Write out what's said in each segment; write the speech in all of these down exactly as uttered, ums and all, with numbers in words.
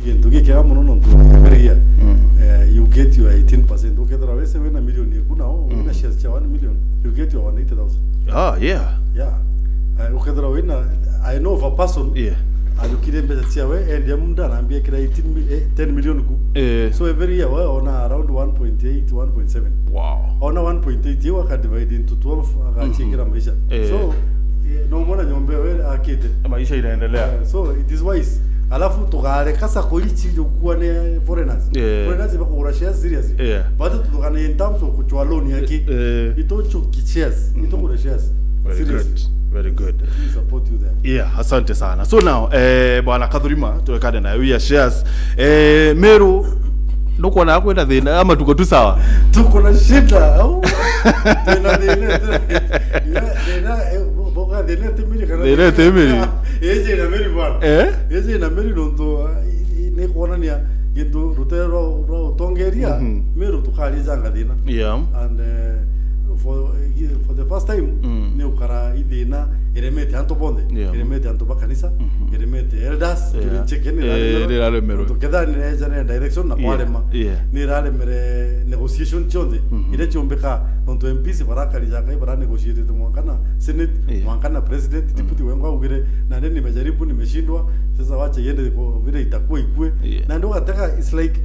Gintu gikiega muno nontu every year, mm, eh, you get your eighteen percent. Ukethira wese wina milioni iku nao, mm, wina shares cia one million, you get your one eighty thousand. Ah, yeah. Yeah. Eh, ukethira wina, I know of a person, yeah, ajukire mbeca ciawe, endia munda, anaambia kira eighteen mi-, eh, ten million ku. Eh. So every year, we ona around one point eight, one point seven. Wow. Ona one point eight, iu aka divide into twelve, agachikira, mhm, maisha. Eh. So, eh, no mwana nyomba we akite. Maisha inaendelea. Eh, so it is wise. Alafu tugareka sacco ici gukua ni foreigners. Yeah. Foreigners bakugura shares seriously. Yeah. But tuthugane in terms of kuchwa loan yaki. Eh. Itochuki shares, mhm, itugure shares. Very seriously. Good. Very good. Let me support you there. Yeah, asante sana. So now, eh, bwana Kathurima, tuwekane na ya shares. Eh, Meru, nukwona kwina thina ama tuko tu sawa? Tuko na shida. Au? Thina, thina, thina. Ya, thina, eh, bo-, boka thina timiri kana thina timiri. Ije na miri bwana. Eh? Ije na miri nontu, ah, i-, i-, ni kuonania gintu rutere rwa, rwa utongeria, mhm, Meru tukarijanga thina. Yeah. And, eh, for, eh, for the first time, mm, ni ukara ithina iremete antu bonthe. Yeah. Iremete antu ba kanisa, mhm, iremete elders, yeah, turi ncheke ni, eh, iraremerwe. Nontu ketha ni reja ne direction na, yeah, kwarema. Yeah. Ni iraremere negotiation cionthe, mhm, iria ciumbika, nontu M Ps barakarijaga, bara negotiate mwanka na Senate, yeah, mwanka na President, mm, Deputy wengwa augire, na ni nimejaribu, nimeshindwa, sasa wacha iende kwa vile itakuwa ikue. Yeah. Na ndio gataka, it's like,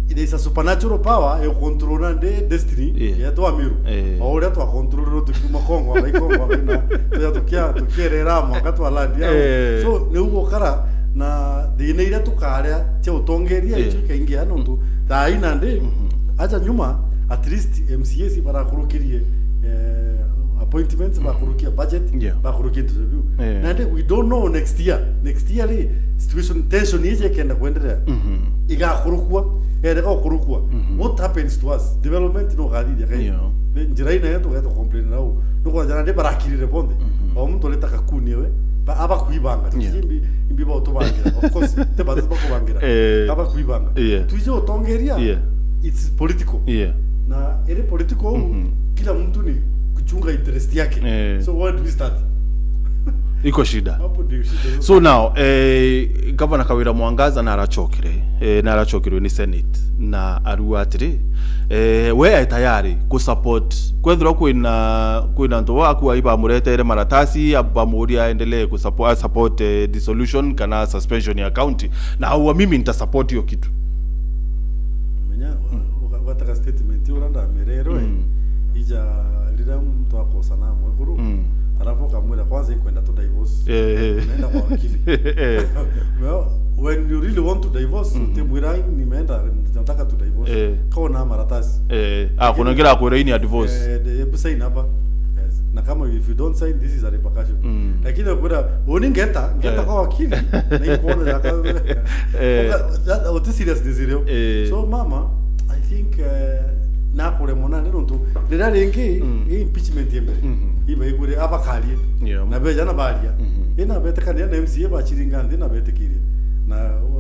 there is a supernatural power ya control na de-, destiny, yeah, yetu Amiru. Yeah. O uria twa control tukiuma Kongo, abai Kongo, abai na, tuya tukia-, tukierera mwanka twa land yao. Yeah. So, ni uguo kara na thina iria tukaria cia utongeria, yeah, icio ikaingia nontu thaa ina ndi, mhm, acha nyuma, at least M C As barakurukirie, eh, appointments, mhm, bakurukia budget, yeah, bakurukia interview. Yeah. Na ndi, we don't know next year. Next year ri, situation, tension ije ikenda kuendelea. Mhm. Igakurukua, erega gukurukua. Mhm. What happens to us? Development no gathithia kai? Yeah. Ni njira ina yetu gaeto complain nau. Nuko jana ndi barakirire bonthe. Mhm. O muntu areta kakuni ewe. Ba-, aba kuibanga. Yeah. Imbi, imbi ba utubangira. Of course, te ba, ba kubangira. Eh. Aba kuibanga. Yeah. Tuije utongeria. Yeah. It's political. Yeah. Na iri political, mhm, kila mtu ni kuchunga interest yake. Eh. So where do we start? Iko shida. Hapo ndio shida. So now, eh, Governor Kawira Mwangaza narachokire, eh, narachokirwe ni Senate na arua atiri, eh, we e tayari ku support, kwethirwa kwina, kwina antu baku ai bamuretere maratasi, ab-, bamuria aendelee ku suppo-, a support, eh, dissolution kana suspension ya county, na aua mimi nita support hiyo kitu. Menya, mm, uga-, ugataka statement ura ndamirerwe, mm, ija riria muntu akosana na mwekuru, mm, alafu ukamwira, "Kwanza ikwenda tu divorce." Eh, eh. Unaenda kwa wakili. Eh. Well, when you really want to divorce, mm, utimwira, "Ai, nimeenda, nataka tu divorce." Eh. Kona maratasi. Eh, ah, lakini kuna ngira akwira ini a divorce. Eh, de-, hebu sign hapa. Yes. Na kama if you don't sign, this is a repercussion. Mm. Lakini akwira, "Uni ngeta, ngeta, eh, kwa wakili." Na ikuona jaka. Eh. Uka-, that, uti seriousness irio. Eh. So mama, I think, eh, nakuremwa nandi nontu riria ringi, mm, i impeachment imbere. Mhm. Ibaigure abakarie. Yeah. Na beja na baria. Mhm. Ina betekania na M C A bachiringa nthi na betikirie. Na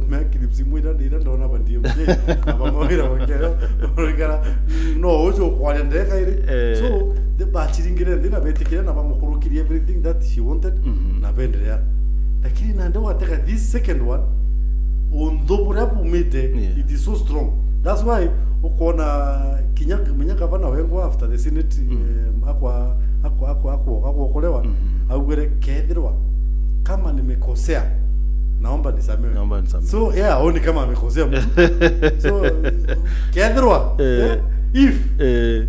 me clips imwe ira, ira ndona ba D M K, na bamawira bakero, ringara, no uju kwaria ndeka iri. Eh. So, the bachiringire nthi na betikirie na bamukurukirie everything that she wanted, mhm, na benderea. Lakini nandi wateka this second one, unthu buria bumite, yeah, it is so strong. That's why ukona kinya, kinya gavana wengwa after the Senate, mm, eh, akwa, akwa, akwa, akwa, akwa kurewa, mhm, augire, "Kethirwa kama nimekosea, naomba nisamehe." Naomba nisamehe. So, yeah, aoni kama amekosea mtu. So, kethirwa, eh, eh, if, eh,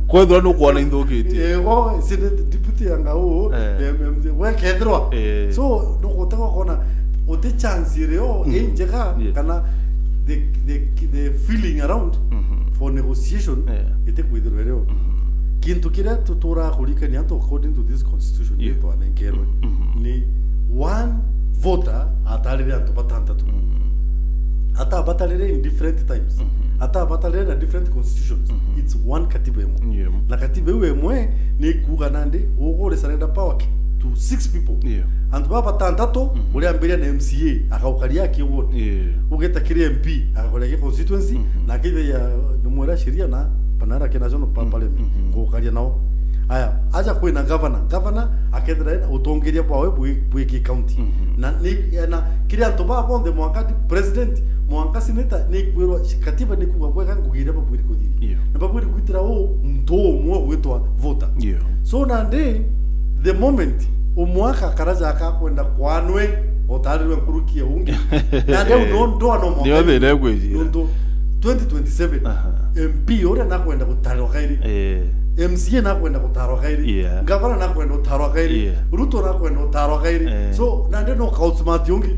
kwethirwa nukwona inthukitie. Eh, go, Senate deputy anga uu, eh, em, em, we kethirwa. Eh. So, nugutega kona uti chance irio, mm, injega, yeah, kana the, the, the feeling around, mhm, for negotiation, yeah, itikwithirwa irio. Mhm. Kintu kiria tuturaga kurikania antu according to this constitution, yeah, yetu twanenkerwe, mhm, ni one voter atarire antu batantatu. Mhm. Atabatarire in different times. Mhm. Atabatarire na different constitutions. Mhm. It's one katiba imwe. Yeah. Na katiba iu imwe ni kuuga nandi ugure surrender power to six people. Yeah. Antu baba batantatu, mhm, uriambiria na M C A, agaukaria aki ward. Yeah. Ugeta kiri M P, agakoria ki constituency, mhm, na kithia ni mwira sheria na panara ki national pa-, mhm, parliament, mhm, gukaria nao. Aya, aja kwina governor. Governor akethira ena utongeria bwawe bwi, bwi ki county. Mhm. Na ni, na kiri antu baa bonthe, mwanka president, mwanka senator, ni kwirwa katiba ni kuuga bwega ngugi iria babwiri kuthithia. Yeah. Na babwiri kwitira u muntu umwe ugwitwa voter. Yeah. So nandi, the moment umwe akakara jaka akwenda kwanwe, utarirwe nkuruki ya ungi. Nandi au no ndwa no mwanka. Ndio thina egwithira. Nontu twenty twenty-seven, aha, M P uria nakwenda gutarwa kairi. Eh. M C A nakwenda gutarwa kairi. Yeah. Ngavana nakwenda gutarwa kairi. Yeah. Ruto nakwenda gutarwa kairi. Eh. So, nandi no ka outsmart ungi.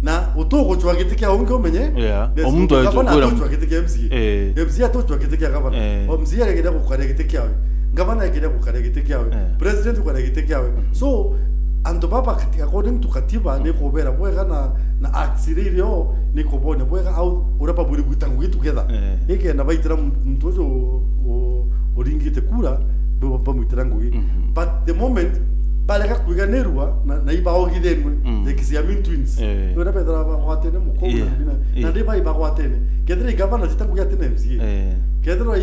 Na utugucwa giti kia ungi umenye. Yeah. Yes, o muntu gavana atucwa giti kia M C A. Eh. M C A atucwa giti kia gavana. Eh. O M C A aregeria gukaria giti kiawe. Gavana aregeria gukaria giti kiawe. Eh. President gukaria giti kiawe. Mm. So, antu baba kati-, according to katiba, mm, ni kubera bwega na, na acts iria irio ni kubonia bwega au uria babwiri gwita ngugi together. Eh. Ikenda baitira muntu uju u-, uringite kura, bo-, bamwitira ngugi. Mhm. But the moment barega kwiganirua na, na ibaogithenwe, mm, the Kisiamin twins. Eh. Uria bethira bagwatene mukono, yeah, na mbina, yeah, na ndi bai bagwatene. Kethira i gavana jita ngugi atina M C A. Eh. Kethira i,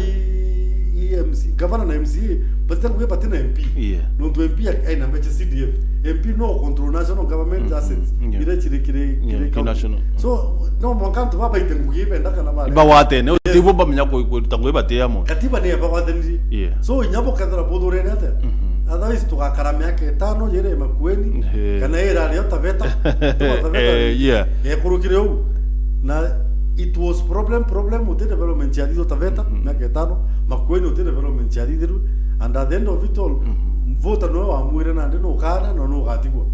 i M C, gavana na M C A, batita ngugi batina M P. Yeah. Nontu M P ai-, aina mbeca C D F. M P no control national government, mm, assets, mm, yeah, iria ciri kiri, yeah, kiri county. National. So, no mwanka antu baba baite ngugi benda kana bari. Ibagwatene, yes, utibu bamenya ku-, kuruta ngugi bati amwe. Katiba ni ibagwatenirie. Yeah. So, inya bukethira buthurene atia? Mhm. Otherwise, tugakara miaka itano jiri Makueni, eh, kana irari o Taveta. Taveta, eh, yeah, ekurukire uu. Na it was problem, problem, uti development ya thitho Taveta, mhm, miaka itano, Makueni uti development ya thithiru, and at the end of it all, mhm, voter nowe wamwire nandi nukana na nugatigwa.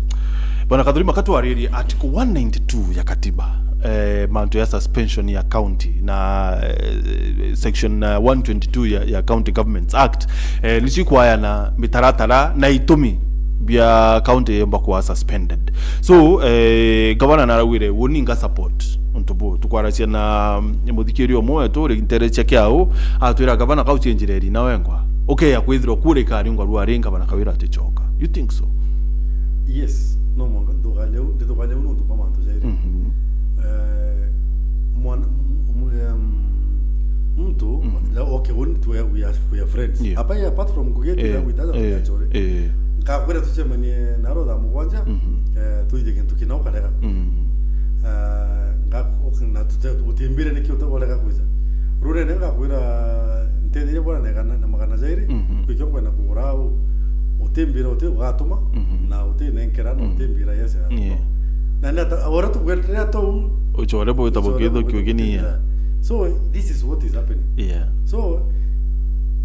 Bwana Kathuri, makatwaririe article one ninety-two ya katiba, eh, mantu ya suspension ya county na, eh, section, eh, one twenty-two ya, ya County Governments Act, eh, nicio ikwayana mitaratara na itumi bia county yomba kuwa suspended. So, eh, gavana naraugire, "Uuni nga support untu buu." Tukwaracia na, mm, muthikiria umwe wetu uri nterecia kiau, atwira, "Gavana, kau cienjireri na wengwa. Ukeya kwithirwa kuri kari ngwa rwari gavana Kawira aticoka." You think so? Yes. No mwanka nduthukania u, ndithuthukania u nontu bwa mantu jairi. Mhm. Eh, mwana, m-, m-, em, muntu, mhm, na, okay, uuni tu, we are, we are friends. Yeah. Apa, apart from ngugi, eh, tuya gwitaja, eh, tuya chore. Eh. Ngakwira tucemanie naro thaa mugwanja, mhm, eh, tuthithie gintu kina ukarega. Mhm. Eh, nga-, uk-, na tute-, utimbire niki utegorega kwija. Rurene ngakwira ntethirie bwana na igana, na magana jairi, mhm, kwikio kwenda kugura au, utimbira uti ugatuma, mhm, na utinenkera, na, mm, utimbira yes, yeah, no. Na ni ata, ora tugweterea tou. Uchore bwita uchore bukitho bwita kiugini ya. So, this is what is happening. Yeah. So,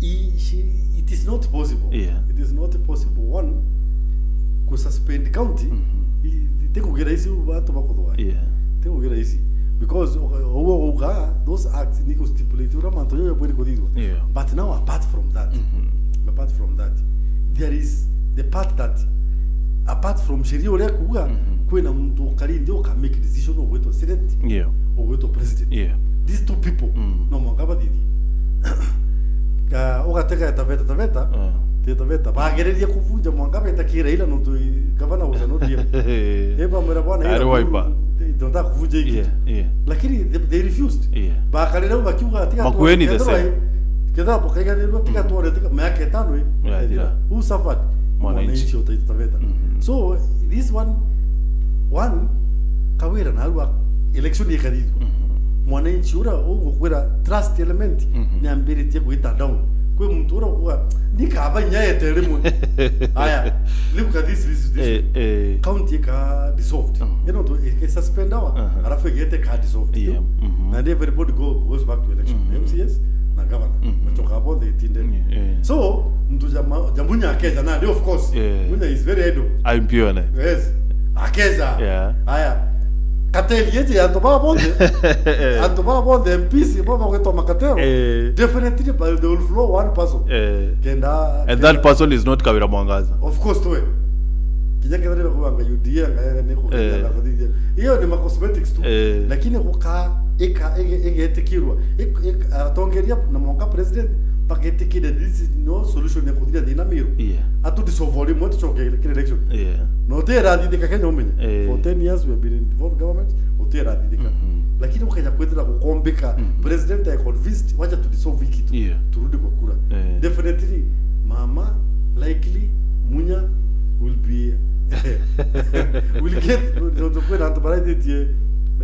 i-, she, it is not possible. Yeah. It is not possible. One, ku suspend county, mhm, i-, i-, ti ngugi rahisi u bantu bakuthwa. Yeah. Ti ngugi rahisi. Because o-, o-, uguo gauka, those acts ni ku stipulate uria mantu jau jabwiri kuthithwa. Yeah. But now, apart from that, mhm, apart from that, there is the part that, apart from sheria uria kuuga, mhm, kwina muntu ukari nthi uka make decision ugwitwa senate, yeah, ugwitwa president. Yeah. These two people, mm, no mwanka bathithie. Ka-, ugatega Taveta, Taveta, mm, ti Taveta. Bagereria kuvunja mwanka beta ki Raila nontu i-, gavana was an O D M. Eh, bamwira, "Bwana, ari Raila, Wiper. Ndonda kuvunja hiki." Yeah, yeah. Lakini they, they refused. Yeah. Bakarire u bakiuga, "Tiga Makueni the same. Kethira bukaiganirwa, tiga, mm, twone, tiga miaka itano i, yeah, ithira." Yeah. Who suffered? Mwananchi. Mwananchi wa Taita Taveta. Mm-hmm. So, this one, one, Kawira narua election ikathithua. Mm-hmm. Mwananchi uria ugukwira trust element, mm-hmm, ni ambiritie gwita down. Kwi muntu uria ukuga, "Ni kaba inya ete rimwe." Aya, look at this, this, this. Eh, eh. County ika dissolved. Mm-hmm. Ino tu, ika suspendawa, uh-huh, alafu igete ka dissolved. Yeah. Mm-hmm. And everybody go, goes back to election. Mm-hmm. M C As na governor. Mm-hmm. Machoka bonthe itinde. Yeah, yeah. So, muntu ja ma-, ja Munya akeja nandi, of course. Yeah. Munya is very idle. Ai mpione. Yes. Akeja. Yeah. Aya. Kateli yeje ya antu baba bonthe. Eh. Antu baba bonthe, M Ps, baba gwetwa makatero. Eh. Definitely, but they will flow one person. Eh. Kenda, and that person is not Kawira Mwangaza. Of course, tuwe. Kinya kethira ni kubanga U D A, nga, ni ku-, eh, na kuthithia. Iyo ni ma cosmetics tu. Eh. Lakini guka, ika, ige-, igetikirwa. Ik-, ik-, atongeria na mwanka president, bagetikire this is no solution ya kuthira thina Meru. Yeah. Atu dissolve rimwe, tucoke kiri election. Yeah. No te rathithika Kenya umenye. Eh. For ten years we have been in devolved government, uti rathithika. Mm-hmm. Lakini ukaja kwethira gukombika, mm-hmm, president ai convinced, wacha tu dissolve hiki tu. Yeah. Turudi kwa kura. Eh. Definitely, mama, likely Munya will be will get, nontu kwina antu baraithitie,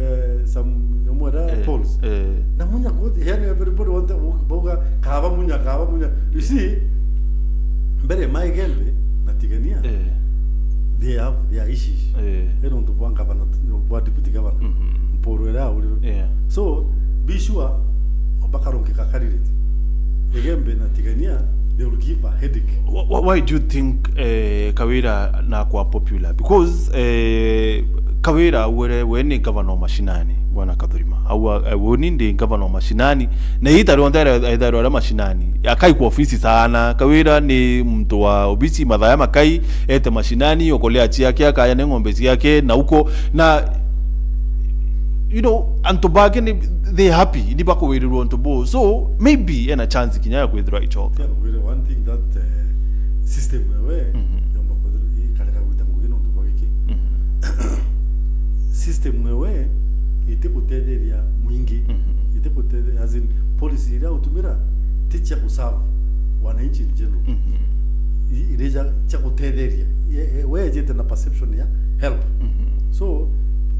eh, some nyomwera, eh, polls. Eh. Na Munya kothi, yani, everybody want, bauga, "Kaba Munya, kaba Munya." You see, mbere ma Igembe na Tigania, eh, they have their issues. Eh. Eh, nontu bwa governor, bwa deputy governor. Mhm. Mpuru iria aurirwe. Yeah. So, be sure, bakaronkeka candidate. Igembe na Tigania, they will give a headache. Wh-, wh-, why do you think, eh, Kawira nakwa popular? Because, eh, Kawira we, we ni governor wa mashinani, bwana Kathurima. Au, eh, we ni ndi governor wa mashinani. Na ita rionthe aithairwa aria mashinani. Akai kwa ofisi sana. Kawira ni mtu wa ofisi, mathaya makai, ete mashinani, okolea chiake, akaya ni ng'ombe ciake, na uko, na, you know, antu bake ni, they happy, ni bakuwirirwa untu bu. So, maybe ena chance kinya ya kwithirwa ichoka. Yeah, really, one thing that, eh, system ewe, mhm, yomba kwithirwa ikarega gwita ngugi nontu bwa giki. Mhm. System ewe itigutetheria mwingi. Mhm. Itigutetheria, as in, policy iria utumira ti cia kuserve wananchi in general. Mhm. I-, iri cia, cia gutetheria. Ye-, ye-, we ejite na perception ya help. Mhm. So,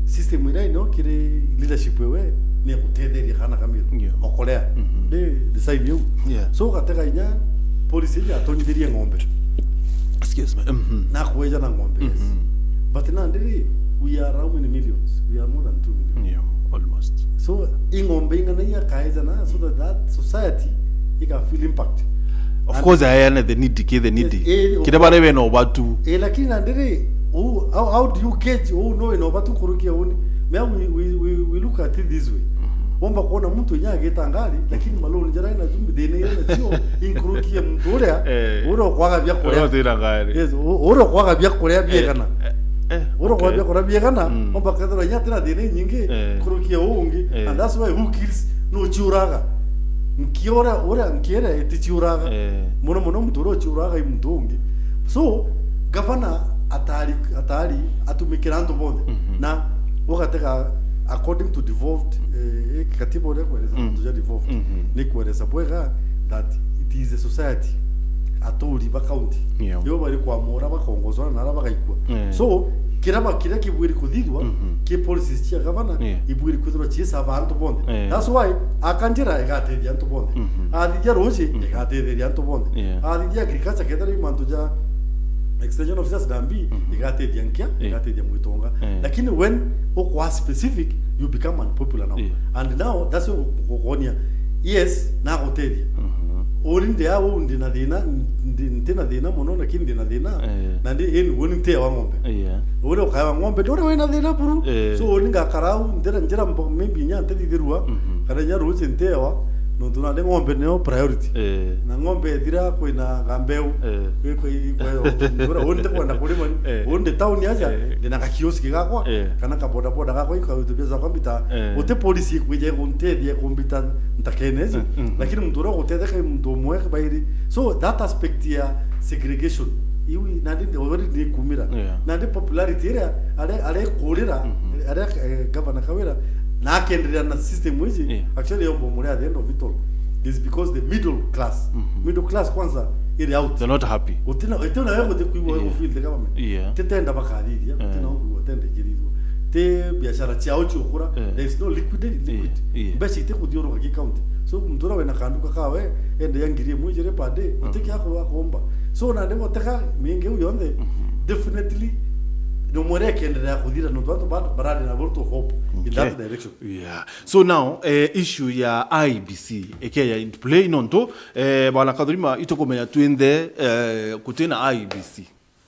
system iria ino kiri leadership ewe ni ya gutetheria kana Kamiru. Yeah. Okolea. Mhm. Ni design iu. Yeah. So, ugatega inya policy iria atonyithirie ng'ombe. Excuse me. Mhm. Na kweja na ng'ombe, yes. Mhm. But nandi ri, we are how many millions? We are more than two million. Yeah, almost. So, i ng'ombe ing'ana ia kaeja na, so that, that society ika feel impact. Of course, aeane the needy, ki the needy. Yes, eh, of course. Kire bare bena ubatu. Eh, lakini nandi ri, u-, how, how do you gauge, u no wena ubatu kurukia uni? Me, we, we, we, we look at it this way. Mhm. Womba kuona muntu inya agita ngari, lakini maloni jara ina jumbi thina ina cio, inkurukia muntu uria, eh, uria ukwaga bia kuria. Uria utina ngari. Yes, u-, uria ukwaga bia kuria, eh, biegana. Eh, eh, uria ukwaga, okay, bia kuria biegana, mm, omba kethira inya atina thina inyingi, eh, kurukia uu ungi. Eh. And that's why who kills no ciuraga. Nkiora, uria nkiere iti ciuraga. Eh. Muno muno muntu uria uciuraga i muntu ungi. So, gavana atari, atari atumikira antu bonthe. Mhm. Na ugatega, according to devolved, eh, katiba uria kweresa, mm, antu ja devolved, mhm, ni kweresa bwega that it is a society, aturi ba county. Yeah. Yo bari kwamura bakongozwa na ara bagaikua. Yeah. So, kira ba-, kiria kibwiri kuthithwa, mhm, ki policies cia gavana, yeah, ibwiri kwithirwa ciisava antu bonthe. Yeah. That's why akanjira igatethia antu bonthe. Mhm. Athithia ruji, mhm, igatetheria antu bonthe. Yeah. Athithia agriculture, kethira i mantu ja extension officers na mbi, mhm, igatethia nkia, yeah, igatethia mwitonga. Yeah. Lakini when ukwa specific, you become unpopular now. Yeah. And now, that's what kukonia. Yes, na gutethia. Mhm. Uri ndi au ndi na thina, ndi, ndi na thina muno, lakini ndi na thina. Yeah. Na ndi, in, uni ntewa ng'ombe. Yeah. Uria ukaewa ng'ombe, ndi uria wina thina buru. Eh. So, uni ngakara au, ndira njira mbo-, maybe inya ntethithirua, mhm, kana inya ruji ntewa, nontu nandi ng'ombe nio priority. Eh. Na ng'ombe ethira kwina gambeu, eh, kwi, kwi, kwi, uria, uni ntikwenda kurima ni, eh, uni ndi town aja, eh, ndina gakioski gakwa, eh, kana kabodaboda gakwa, ikawitu biacara kwa mbita, eh, uti policy ikwija ikuntethia ikumbita ntakene ici, mm, mm, mm, lakini muntu uria ugutetheka i muntu umwe bairi. So, that aspect ya segregation, iu nandi already ni kumira. Yeah. Nandi popularity iria are-, arekurira, mhm, aria, eh, Governor Kawira, na akenderea na system ici, yeah, actually yomba umuri at the end of it all is because the middle class, mhm, middle class kwanza iri out. They're not happy. Utina, utina wewe kuti kuigua, yeah, feel the government. Yeah. Titenda bakathithia, yeah, utina wewe kuigua tenda ikirithua. Ti biashara ciao ciukura, yeah, there is no liquidity, liquid. Yeah. Yeah. Mbeca iti kuthiuruka ki county. So, muntu uria wina kanduka kawe, ende ya ngiri imwe ijiri per day, mm, uti kia ku-, akomba. So, nandi gutega miingi iu yonthe, mhm, definitely, no mwere ikenderea kuthira, nontu antu ba-, barari na a lot of hope in, okay, that direction. Yeah. So now, eh, issue ya I E B C ikeya in play, nontu, eh, bwana Kathurima, itukumenya twinthe, eh, gutina I E B C.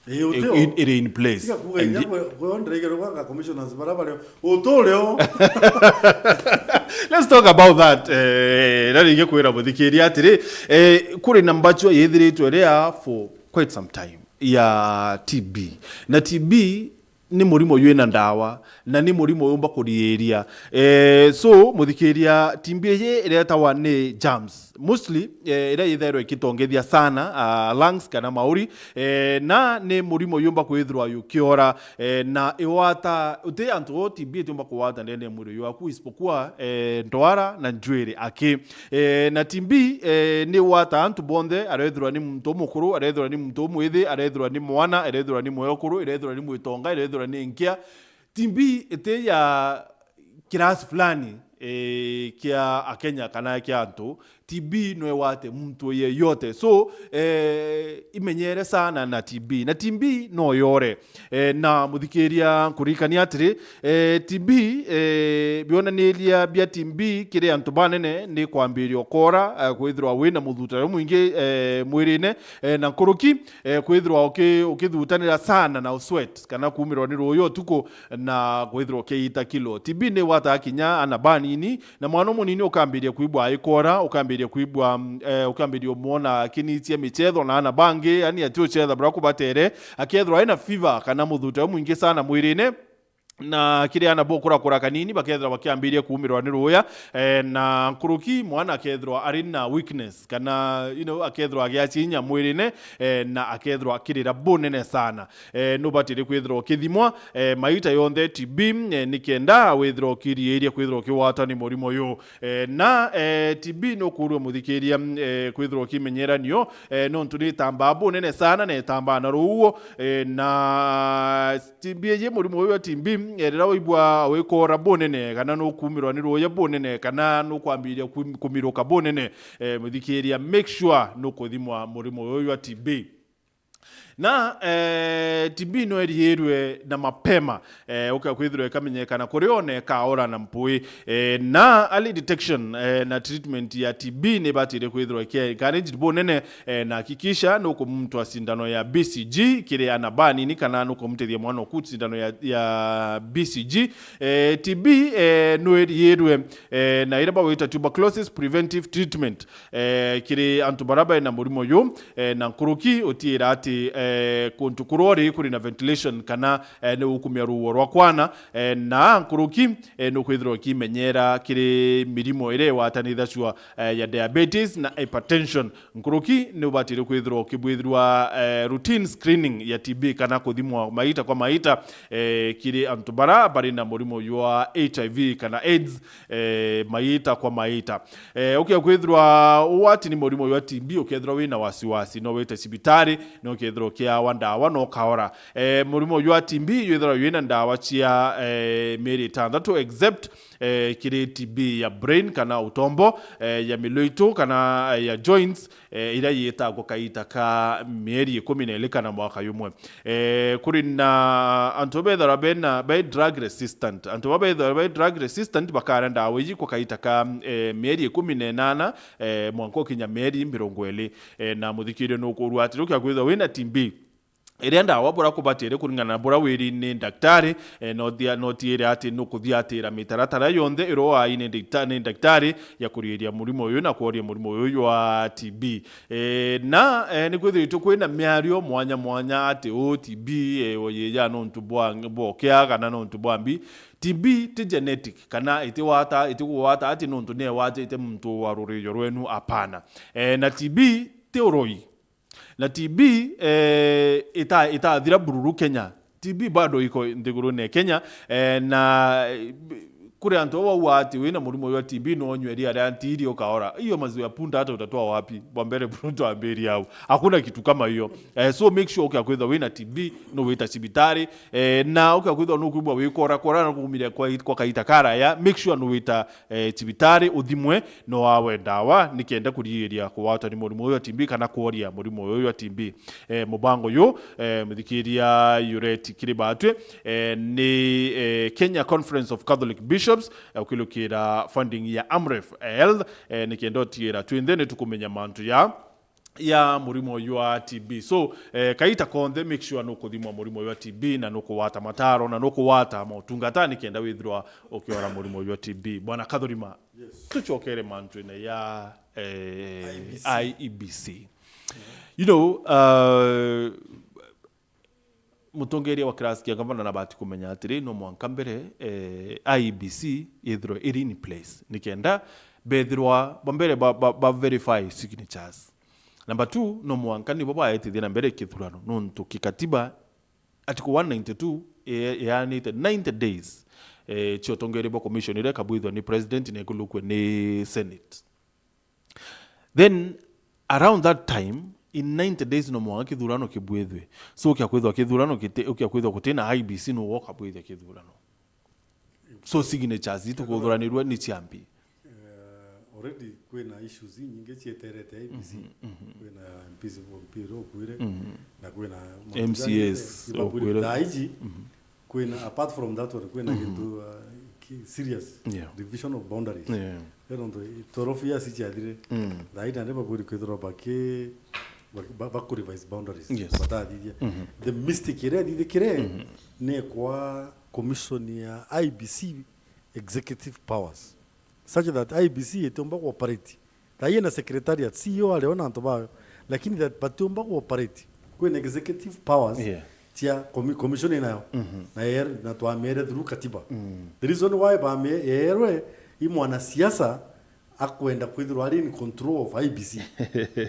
Eh, i-, uteo. I-, iri in place. Tiga kuuga inya kwe-, kwe-, ondereigere gwanga commissioners bara bario. Uturio. Let's talk about that. Eh, na ringi kwira muthikiria atiri, eh, kuri na mbachwa yithiritwe ria for quite some time ya T B. Na T B ni murimo jwina ndawa, na ni murimo jumba kuriiria. Eh, so, muthikiria, T B iji iretawa ni germs. Mostly, eh, iria yithairwa ikitongethia sana, ah, lungs kana mauri, eh, na ni murimo yumba kwithirwa yukiora, eh, na iwata, uti antu o T B itiumba kuwata ndene ya mwiri jwaku, isipokuwa, eh, ndwara na njwiri aki. Eh, na T B, eh, ni wata antu bonthe, arethirwa ni muntu umukuru, arethirwa ni muntu umwithi, arethirwa ni mwana, arethirwa ni mwekuru, arethirwa ni mwitonga, arethirwa ni nkia. T B iti ya kirasi fulani, eh, kia Akenya kana kia antu. T B no iwate muntu yeyote. So, eh, imenyere sana na T B. Na T B no yore. Eh, na muthikiria, nkuririkania atiri, eh, T B, eh, bionaniria bia T B kiri antu banene ni kwambiria ukora, eh, kwithirwa wina muthuta umwingi, eh, mwirine, eh, na nkuruki, eh, kwithirwa uki-, ukithutanira sana na usweat, kana kuumirwa ni ruuyu utuku, na kwithirwa ukiita kilo. T B ni wataga kinya ana banini, na mwana umunini ukambiria kwibwa aikora, ukambiria kwibwa, mm, eh, ukambiria umwona akinitie michetho na ana bangi, yani ati uchetha bura kubatere, akethirwa ena fever kana muthuta umwingi sana mwirine. Na kiri ana bokurakura kanini bakethirwa bakiambiria kuumirwa ni ruuya, eh, na nkuruki mwana akethirwa ari na weakness, kana, you know, akethirwa agiacia inya mwirine, eh, na akethirwa akirira bunene sana. Eh, nubatiri kwithirwa ukithimwa, eh, maita yonthe T B, eh, nikenda withirwa ukiriiria kwithirwa ukiwatwa ni murimo uyu. Eh, na, eh, T B nukurua muthikiria, eh, kwithirwa ukimenyera nio, eh, nontu ni itambaa bunene sana na itambaa na ruuo, eh, na T B iji murimo uyu wa T B, eh, riria waigua wikora bunene, kana nukuumirwa ni ruuya bunene, kana nukwambiria kum-, kumiruka bunene, eh, muthikiria, make sure nukuthimwa murimo uyu wa T B. Na, eh, T B no iriirwe na mapema, eh, uka kwithirwa ikamenyekana kuri ona ikaora na mpui. Eh, na early detection, eh, na treatment ya T B ni ibatire kwithirwa iki encouraged bunene, eh, na hakikisha nukumutwa sindano ya B C G kiri ana banini, kana nukumutethia mwana oku sindano ya, ya B C G. Eh, T B, eh, no iriirwe, eh, na iria bagwita tuberculosis preventive treatment, eh, kiri antu baria bari na murimo uyu, eh, na nkuruki utiira ati, eh, kuntu kuria uri kuri na ventilation kana, eh, ni ukumia ruuo rwa kwana, eh, na nkuruki, eh, ni ukwithirwa ukimenyera kiri mirimo iria igwatanithacua, eh, ya diabetes na hypertension. Nkuruki ni ubatire kwithirwa ukibwithirwa, eh, routine screening ya T B kana kuthimwa maita kwa maita, eh, kiri antu baria bari na murimo jwa H I V kana AIDS, eh, maita kwa maita. Eh, ukia kwithirwa ugwati ni murimo jwa T B, ukethirwa wina wasiwasi, no wite cibitari, no ukethirwa ukiawa ndawa, no ukaora. Eh, murimo jwa T B jwithirwa jwina ndawa cia, eh, mieri itantatu, except, eh, kiri T B ya brain kana utombo, eh, ya miloito kana, eh, ya joints, eh, iria yitagwa kaita ka mieri ikumi na iri kana mwaka jumwe. Eh, kuri na antu bethagirwa bena, be drug resistant. Antu ba bethagirwa be drug resistant bakara ndawa iji kwa kaita ka, eh, mieri ikumi na inana, eh, mwanka ukinya mieri mirongo iri. Eh, na muthikiria nukurua atiri, ukia kwithirwa wina T B, iria ndawa bura kubatire kuringana na bura wiri ni ndaktari, eh, no thia-, no tiire ati nukuthiatira mitaratara yonthe iria waai ni ndikta-, ni ndaktari ya kuriiria murimo uyu na kworia murimo uyu jwa T B. Eh, na, eh, ni kwithiritwe kwina miario mwanya mwanya ati u T B, eh, uyija nontu bwa, bwa ukia kana nontu bwa mbi. T B ti genetic, kana itiwata, itigugwata ati nontu niewatite muntu wa rurijo rwenu, apana. Eh, na T B ti uroi. Na T B, eh, ita-, itathira bururu Kenya. T B bado iko nthigurune ya Kenya, eh, na, eh, kuri antu bau bauga ati wina murimo jwa T B no unywe iria ria ntiri ukaora. Hiyo maziwa ya punda hata utatoa wapi? Bwa mbere buru twambirie au. Hakuna kitu kama hiyo. Eh, so make sure ukia kwithwa wina T B, no wita cibitari, eh, na ukia kwithwa no kwigua wikora kora na kumire kwa, kwa kaita karaya, make sure no wita eh, cibitari uthimwe, no wawe ndawa nikenda kurigiria kugwatwa ni murimo uyu wa T B kana kworia murimo uyu wa T B. Eh, mubango uyu, eh, muthikiria Yureti Kiribatwe, eh, ni, eh, Kenya Conference of Catholic Bishops, eh, ukilukira funding ya Amref Health, eh, nikenda utigira twinthe nitukumenya mantu ya ya murimo uyu wa T B. So, eh, kaita konthe, make sure nukuthimwa murimo uyu wa T B na nukugwata mataro na nukugwata motungata nikenda withirwa ukiora murimo uyu wa T B. Bwana Kathurima, yes, tucokere mantu-ini ya, eh, I E B C. I E B C. You know, uh, mutongeria wa class kia gavana na bati kumenya atiri, no mwanka mbere, eh, I E B C yithirwe iri in place, nikenda bethirwa ba mbere ba, ba, ba verify signatures. Number two, no mwanka nibo baetithia na mbere kithurano, nontu kikatiba, Article one ninety-two, e-, eanite ninety days, eh, cia utongeria bwa commission iria ikabwithwa ni president na ikulukwe ni senate. Then, around that time, in ninety days, no mwanka kithurano kibwithwe. So, kia kwithwa kithurano kiti-, kia kwithwa gutina I E B C, no woka bwithia kithurano. So, signatures itu kuthuranirwa ni ciambi. Eh, already kwina issues nyingi cieterete I E B C. Mhm, mhm. Kwina M Ps, M P uria ukuire, mhm, na kwina M C As ukuire. Thaa iji, mhm, kwina, apart from that one, kwina, mhm, gintu, uh, ki-, serious. Yeah. Division of boundaries. Yeah. Rero nontu twelve years iciathire, mm, thaa ii nandi babwiri kwithirwa baki-, baki-, ba-, bakurevise boundaries. Yes. Batathithia. Mhm. The mistake iria yathithikire, mhm, ni kwa commission ya I E B C executive powers, such that I E B C itiumba kuoperate. Thaa ii ina secretariat, C E O ari o na antu bayo, lakini that batiumba kuoperate. Kwina executive powers, yeah, cia commi-, commission inayo. Mhm. Na yer-, na twamiere through katiba. Mm. The reason why bamie-, yerwe i mwanasiasa akwenda kwithirwa ari in control of I E B C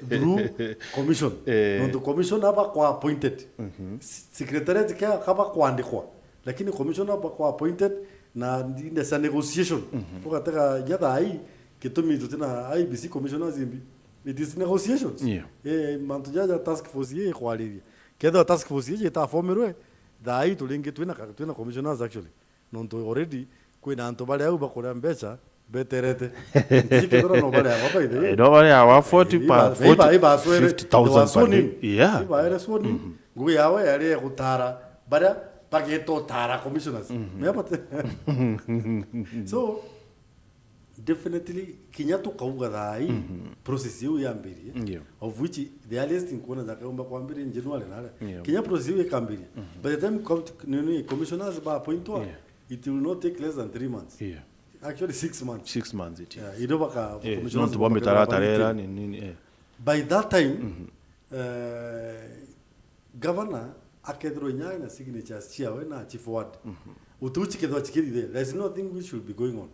through commission. Eh. Nontu commission aba kwa appointed. Mhm. S-, secretariat kia kaba kwandikwa. Lakini commission aba kwa appointed na ndi-, ndeca negotiation. Mhm. Ugatega inya thaa ii, gitumi tutina I E B C commissioners imbi. It is negotiations. Yeah. Eh, mantu jaja task force ii ikwariria. Kethirwa task force iji itafomirwe, thaa ii turingi twina ka-, twina commissioners actually. Nontu already kwina antu bari au bakuria mbeca beterete. Ntikithira no bari aba, by the way. Eh, no bari aba forty, eh, pa-, iba, forty, iba, iba swere, fifty thousand they were sworn per day. In. Yeah. Iba ere sworn in. Mhm. Ngugi yawe yari ya gutara baria bageta utara commissioners. Mhm. Mea bate-, so, definitely, kinya tukauga thaa ii, mhm, process iu yambirie, yeah, of which the earliest nkuona jakaumba kwambiria in January nare. Yeah. Kinya process iu ikambiria. Mhm. By the time com-, nini, commissioners ba appointwa, yeah, it will not take less than three months. Yeah. Actually, six months. Six months it is. Yeah, irio baka-, eh, commissioners nontu bwa mitaratara iria, ni, ni, eh. By that time, mhm, eh, governor akethirwa inya na signatures ciawe na chief ward. Mhm. Utuchi kethwa chikiri there. There is nothing which should be going on.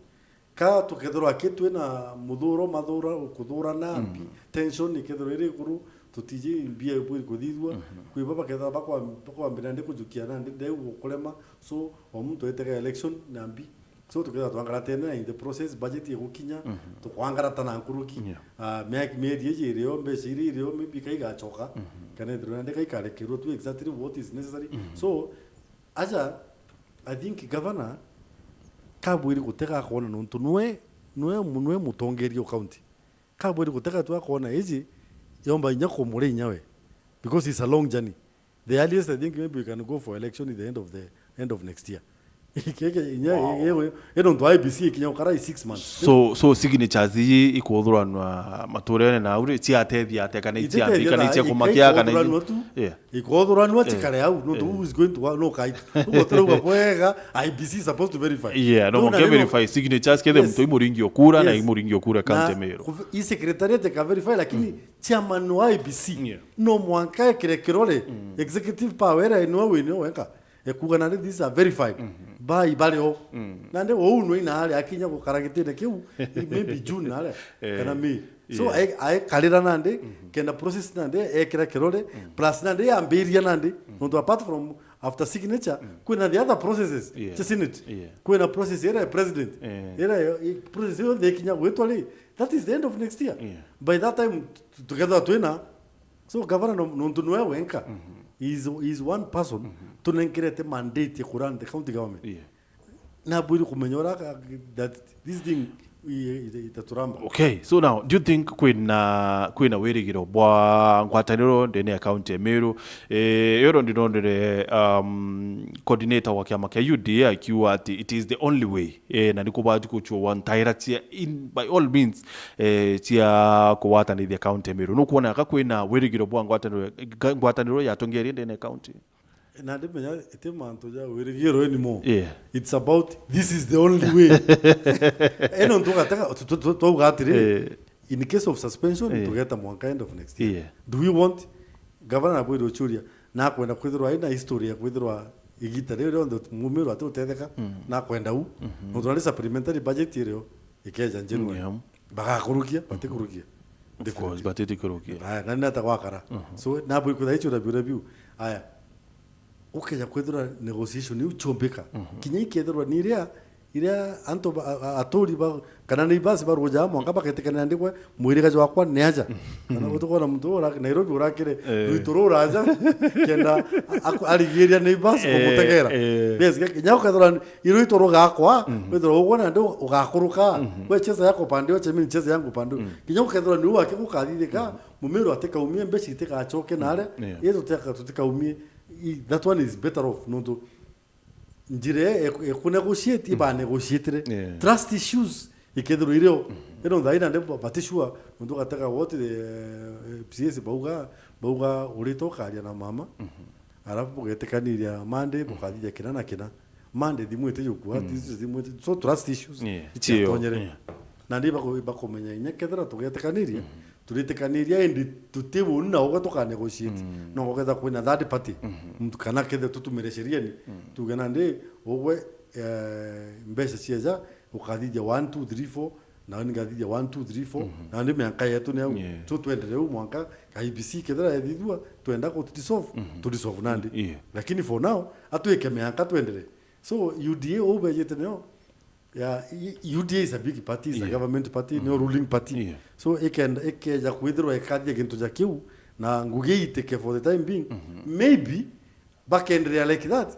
Ka tukethirwa ki twina muthuro, mathura, kuthurana, mhm, mbi, tension ikethirwa iri iguru, tutiji mbia ibwiri kuthithua, mhm, kwi baba bakethirwa bakwa-, bakwambira ndi kujukia na ndi ndeu gukurema, so o muntu etega election na mbi. So tukethirwa twangaratene in the process, budget igukinya, mhm, tukwangarata na nkuruki. Yeah. Ah, mia-, mieri iji irio, mbeca iria irio, maybe kaigachoka, mhm, kana ithirwa ndi kaikarekerwa tu exactly what is necessary. Mhm. So, aja, I think governor kabwiri gutega akona nontu nwe, nwe, nwe mutongeria o county. Kabwiri gutega tu akona iji yomba inya kumuri inya we. Because it's a long journey. The earliest I think maybe we can go for election is the end of the, end of next year. Keke inya, wow, yewe, eno ntu I E B C ikinya ukara i six months. So, so signatures ii ikuthuranwa maturene na auri, ciatethia ate kana iciambi, kana icia kumakia, kana ikuthurana tu. Yeah. Ikothuranwa, eh, cikare au, nontu, eh, who is going to wa-, no kai. Ugo turauga bwega, I E B C is supposed to verify. Yeah, no, no, na moke nimo verify signatures, kethe, yes, muntu imuringi okura, na, yes, imuringi okura, na county mero. Kuv-, i secretariat ika verify, lakini, mm, chairman wa I E B C, yeah, no mwanka ekire kirore, mm, executive power era ino wini wenka. Ekuga nandi these are verified. Mhm. Bai bari o. Mm. Nandi ou no ina ari akinya gukara gitine kiu, maybe June nare, eh, kana May. So, yeah, ae-, aekarira nandi, mhm, kenda process nandi, ekira kirore, mm, plus nandi yambiria nandi, mm, nontu apart from after signature, mm, kwina the other processes, yeah, cia Senate. Yeah. Kwina process ira ya president. Eh. Ira ya, i-, process iyo ikinya gwitwa ri, that is the end of next year. Yeah. By that time, tu-, tukethwa twina, so governor no-, nontu nwe wenka, mhm, is, is one person, mhm, tunenkerete mandate ya kurun the county government. Yeah. Nabwiri kumenya ura ka-, that this thing i-, i-, itaturamba. Okay, so now, do you think kwina, kwina wirigiro bwa ngwataniro ndene ya county ya Meru? Eh, yoro ndinonire, um, coordinator wa kiama kia U D A akiuga ati it is the only way, eh, na ni kubati guchua ntaira cia in, by all means, eh, cia kugwatanithia county ya Meru. Nukwona ka kwina wirigiro bwa ngwataniro, ngwataniro ya atongeria ndene ya county? Na ndimenya iti mantu ja wirigiro anymore. Yeah. It's about this is the only way. Eno ntugatega, tu-, tu-, tu-, twauga atiri, eh, in case of suspension, eh, tugeta mwanka end of next year. Yeah. Do we want governor abwire uchuria? Nakwenda kwithirwa aina history ya kwithirwa igita riu rionthe mumiru ati utetheka, nakwenda u. Nontu nari supplementary budget irio ikeja January. Yeah. Bagakurukia, batikurukia. Of course, batitikurukia. Aya, na nata gwakara. So, nabo ikwitha icio na biu na biu. Aya, ukeja kwithirwa negotiation iu chombika. Kinya ikethirwa ni iria, iria antu ba, a, a, aturi ba, kana neighbors baruja mwanka baketikanira ndikwe, mwiriga jwakwa ni aja. Kana gutukona muntu ura, Nairobi urakire, eh, ruito ruraja, kenda aku-, arigiria neighbors, eh, kumutegera. Eh. Yes, kinya ukethirwa iruito rugakwa, withirwa ugwe nandi ugakuruka. We cheza yako upande, wacha mimi nicheze yangu upande. Kinya ukethirwa ni uu aki gukathithika, mumiru atikaumie, mbeca itikachoke nare, yeah, yetu tutikaumie. I-, that one is better off, nontu njira e-, e-, kunegotiate, iba negotiatire. Yeah. Trust issues ikethirwa irio. Ino thaina nde batishua, nontu ugatega what the, eh, M C As bauga, bauga urite ukaria na mama. Alafu bugetikaniria Monday, bukathithia kina na kina. Monday thimu itijukua, Tuesday thimu iti-, so trust issues, yeah, itiatonyere. Yeah. Nandi bako-, bakumenya inya kethira tugetikaniria, turitikaniria indi tuti buni na ugwe tukanegotiate. No guketha kwina third party. Muntu kana kethe tutumire sheriani, tuge nandi ugwe, eh, mbeca cieja, ukathithia one, two, three, four, na ni ngathithia one, two, three, four, na ni mianka yetu ni au. Yeah. So twendere u mwanka I B C kethira ethithua, twenda ku dissolve, tu dissolve nandi. Yeah. Lakini for now, atwike mianka twendere. So U D A u bejite nio, ya, i-, U D A is a big party, is a, yeah, government party, nio ruling party. Yeah. So ikenda, ikeja kwithirwa ikathia gintu ja kiu, na ngugi itike for the time being, maybe bakenderea like that.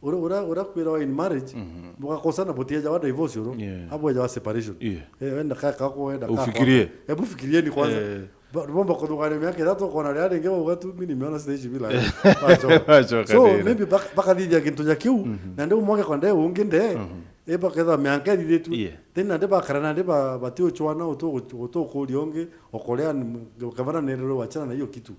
Ura, ura, ura kwirawa in marriage, bugakosana, butieja wa divorce uru, yeah, abweja wa separation. Yeah. Eh, wenda ka, ka, wenda ka, ufikirie. Ebu fikirieni kwanza. Eh. Ba-, bomba kuthugania miaka ithatu, ukona ria ringi uga tu, mimi nimeona sitaishi bila wewe. Wachoka. Wachoka. So, ndio, maybe bak-, bakathithia gintu ja kiu, na ndio mwake kwa ndee ungi ndee, eh, baketha miaka ithithitu. Yeah. Then nandi bakara nandi ba-, bati uchwana utu-, utu-, utukuria ungi, okorea ni-, gavana nererwe wachana na hiyo kitu.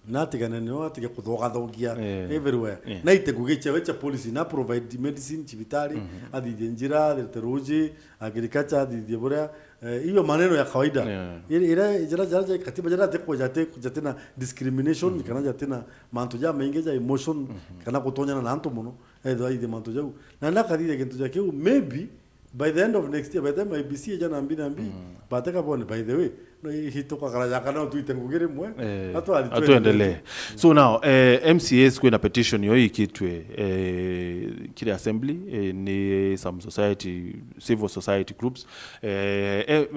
Natigane nio, atige kuthogathogia, eh, everywhere. Eh. Naite ngugi ciawe cia policy, na provide medicine, cibitari, athithie njira, athirite ruji, agriculture, athithie buria, eh, iyo maneno ya kawaida. Yeah. Ira, ira, jara, jara, jara katiba, jara ate kwa, jate, jate na discrimination, kana jate na mantu ja maingi ja emotion, kana gutonyana na antu muno, ethwa aithie mantu jau. Na ndakathithia gintu ja kiu, maybe, by the end of next year, by the time I B C eja na mbi na mbi, bateka bone, by the way, no, i-, i-, tukakara jaka no twite ngugi rimwe, eh, atwari atwendelee. So now, eh, M C As kwina petition yo ikitwe, eh, kiri assembly, eh, ni some society, civil society groups, eh, eh,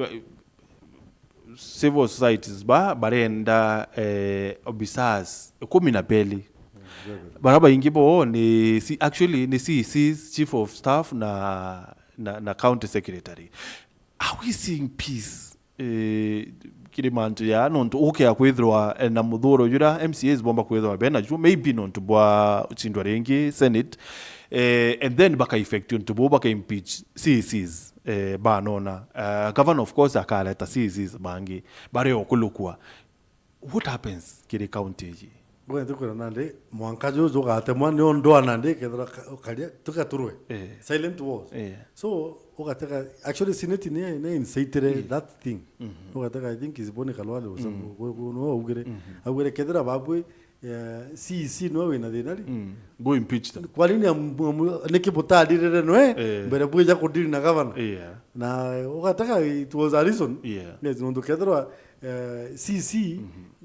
civil societies ba barenda, eh, officers ikumi na beli. Bara baingi bo ni C-, actually ni C Cs, chief of staff na, na, na county secretary. Are we seeing peace, eh, kiri mantu ya nontu ukea kwithirwa, eh, na muthuro jura M C As bomba kwithirwa bena juo, maybe nontu bwa uchindwa ringi Senate, eh, and then baka effect untu bo baka impeach C Cs, eh, banona. Eh, governor of course akareta C Cs bangi, bare okulukwa. What happens kiri county iji? Ngwenda kwira nandi, mwanka juju ugatemwa, nio ndwana ndi, kethira ka-, ukaria, tugaturwe. Eh. Silent wars. Eh. So, ugatega, actually, Senate ni, ni incited that thing. Ugatega, I think is Boni Khalwale or something. Gwe, gwe, no augire. Augire, kethira babwe, eh, C E C nwe wina thina ri? Go impeach them. Kwa nini am-, am-, niki butaririre nwe, eh, mbere bwija kudili na governor? Yeah. Na ugatega, it was a reason. Yeah. Yes, nontu kethirwa eh, C C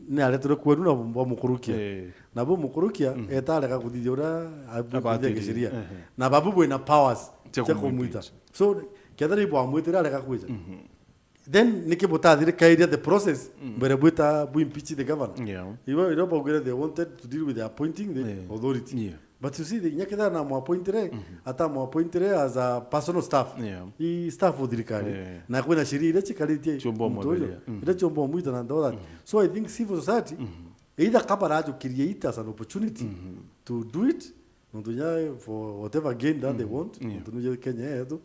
ni aretirwe kwenu na bamukurukia. Eh. Na bamukurukia, eta arega kuthithia uria abuthithia abathithia kisheria. Ehe. Na babu bwina powers cia kumwita. So, kethira ibwamwitire arega kwija. Then, niki butathirikairia the process mbere bwita bu impeach the governor? Yeah. Iwe, iwe baugire they wanted to deal with the appointing the authority. Yeah. But you see, the, inya kethira na mwapointire, ata mwapointire as a personal staff. Yeah. I staff o thirikari. Yeah. Na kwina sheria iria cikaritie muntu uyu, iria ciomba omwita na all that. So I think civil society, either kabarajukirie it as an opportunity to do it, nontu nya for whatever gain that they want, nontu nuje Kenya yetu.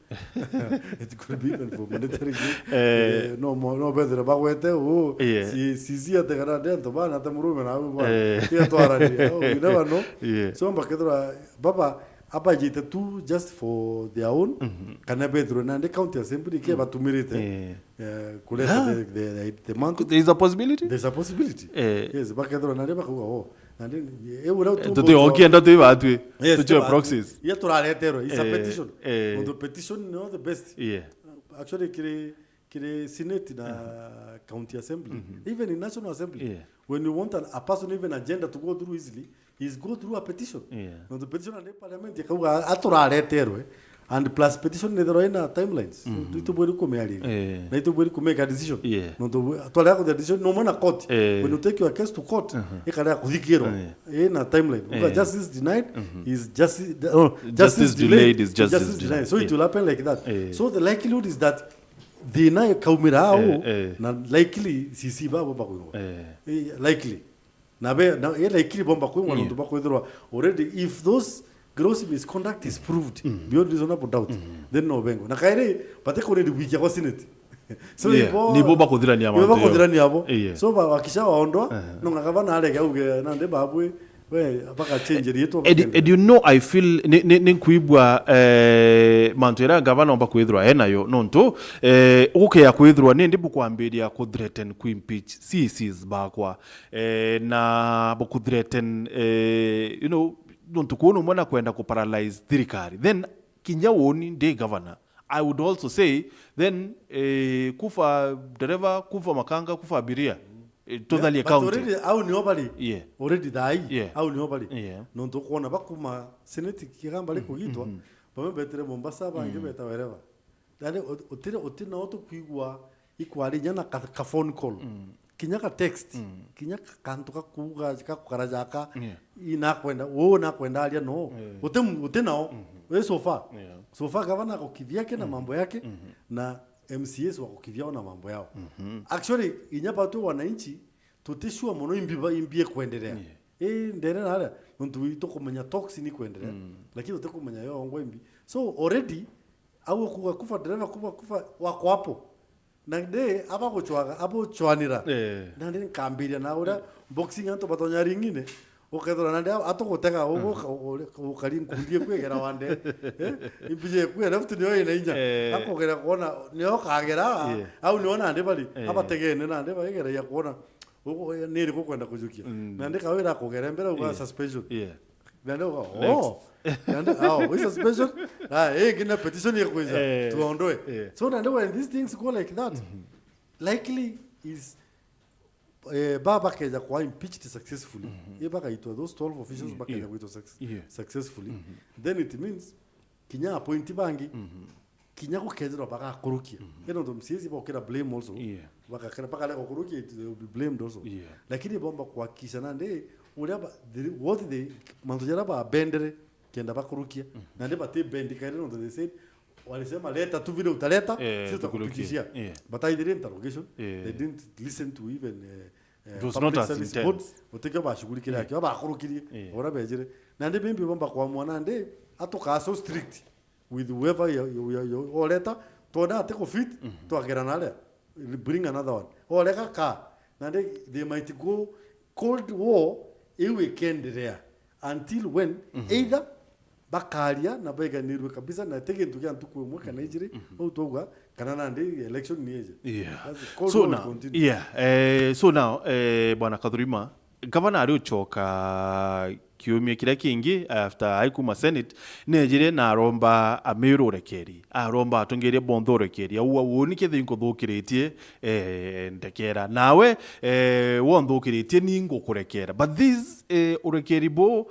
It could be even for monetary gain. Eh. Eh, no mo-, no bethire bagwete, oh, si-, si-, si ate kana nde antu bana ate murume na abu bana. Eh. Tia twarania. Oh, you never know. Yeah. So, mbakethira baba abajite tu just for their own, kana bethirwe nandi county assembly ke batumirite, eh, kureta the, the, the, the month. There is a possibility? There's a possibility. Eh. Yes, bakethirwa nandi bakauga, oh, Na ndi, e, uria tu- Tuti okienda twi batwi. Yes, Tuchwe tu- proxies. Iria turareterwe, it's a Eh, petition. Eh. Nontu petition no the best. Yeah. Actually, kiri, kiri Senate na County Assembly, even in National Assembly, Yeah. when you want an, a person, even agenda to go through easily, is go through a petition. Yeah. Nontu petition and parliament ikauga aturareterwe, and plus petition nithirwa ina timelines. Itubwiri kumiariria. Eh. Na itubwiri kumeka decision. Yeah. Nontu twarega kuthia decision no mwana court. Eh. When you take your case to court, ikarega kuthikirwa. Eh. Ina timeline. Uga Eh. Justice denied is justice, oh, Justice delayed is justice denied. Denied. So it Yeah. will happen like that. Eh. So the likelihood is that thina ikaumira au, Eh, eh. Na likely C C babo bakwingwa. Eh. Eh, likely. Na be, na, eh, likely bomba kwingwa Yeah. Nontu bakwithirwa already, if those gross misconduct is proved beyond reasonable doubt, then no bengwa. Na kairi, bate kuredi wikia kwa Senate. So Yeah, ibo- nibo bakuthirania ibo mantu yo. Bakuthirania abo. Yeah. So ba- wakisha waondwa, no ngakaba na arege auge nandi babwe, we, baka change riitwa. And, and you know, I feel ni, ni, ni nkwigua, eh, mantu era gavana omba kwithirwa enayo nontu, eh, ugukeya kwithirwa nindi bukwambiria ku threaten ku impeach C Cs bakwa, eh, na buku threaten, eh, you know, nontu kuu numwe na kwenda ku paralyze thirikari, then kinya uni ndi gavana, I would also say, then, eh, kufa dereva, kufa makanga, kufa abiria, eh, tuthalie But county. Already au nio bari. Yeah. Already thai. Yeah. Au nio bari. Yeah. Nontu kwona bakuma Senate kigamba ri kugitwa, bamwe betire Mombasa, bangi beta wereva. Ndari utire utina utu kwigua ikwari nyana ka, ka phone call. Kinya ka text. Kinya ka kantu ka kuuga ka kukara jaka. Yeah. Inakwenda, uu nakwenda aria no. Uti uti nao. We so far. Yeah. So far gavana akukithia ke na mambo yake na M C As wakukithia na mambo yao. Actually, inya batu wananchi tutisua muno imbi ba- imbi ekwenderea. Yeah. Ii ndere na aria nontu itukumenya talks ni kwenderea. Lakini tutikumenya yo ngwa imbi. So already au kuga kufa dereva kufa kufa wako hapo. Na ndi aba guchwaga abo chwanira. Eh. Na ndi nkambiria na uria boxing antu batonya ringine. Ukethira nandi atugutega ugu ukari nkundi kwigera wande. Eh? Impije kwe left niyo ina inya. Eh. Akugera kuona niyo kagera. Yeah. Au niyo nandi bari Eh. abategene nandi baigera ya kuona. Ugu ni iriku kwenda kujukia. Mm. Nandi kawira akugera mbere uga Yeah. Suspension. Yeah. Nandi uga Next. Oh. Nandi oh, we suspension. Ah, eh, kina petition ya kuiza. Eh. Tuondoe. Eh. So nandi when these things go like that, likely is eh, ba bakeja kwa impeached successfully. Ye bakaitwa those twelve officials Yeah, bakeja yeah. Kuitwa suc- Yeah. Successfully. Then it means kinya appoint bangi kinya gukethirwa bagakurukia. Ino ndo M C As bokira blame also. Yeah. Bakakira bakarega kukurukia, it will be blamed also. Yeah. Lakini bomba kuhakikisha nandi uria ba- the- what they mantu jara babendere kenda bakurukia. Nandi bati bendi kaire no they said walisema leta tu vile utaleta Eh, sisi tukurukie. Tutakupitishia. Yeah. But I did interrogation. Yeah. They didn't listen to even uh, It was public not as service intense. Board. Utikio bashugulikira kio bakurukirie. Yeah. Ora bejire. Nandi bimbi bomba kwa mwana ndi atuka so strict with whoever you, you, you, you, oleta twona ati ku fit twagera na aria bring another one. Orega ka nandi they might go cold war iu ikenderea until when either bakaria na baiganirwe kabisa na ti gintu kia ntuku imwe kana ijiri au twauga kana nandi election ni ije. Yeah. That's cold So war now, continue. Yeah, eh, so now, eh, bwana Kathurima, gavana ari ucoka kiumia kiria kingi after aikuma Senate, nejire na aromba Amiru urekeri, aromba atongeria bonthe urekeri, au au ni kethira inkuthukiritie eh, ndekera. Nawe eh, wonthukiritie ni ngukurekera. But this eh, urekeri bo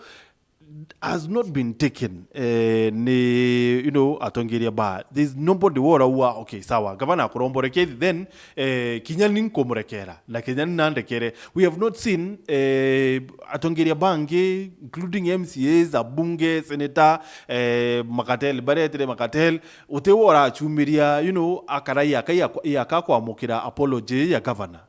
has not been taken eh, ni, you know, atongeria ba, there's nobody wora wa okay, sawa, gavana akuromborekethi, then eh, kinya ni nkumurekera na kinya ni nandekere. We have not seen eh, atongeria bangi including M C As, abunge, senator, eh, makatel baretire makatel, uti wora achumiria, you know, akarai akai akakwamukira apology ya gavana.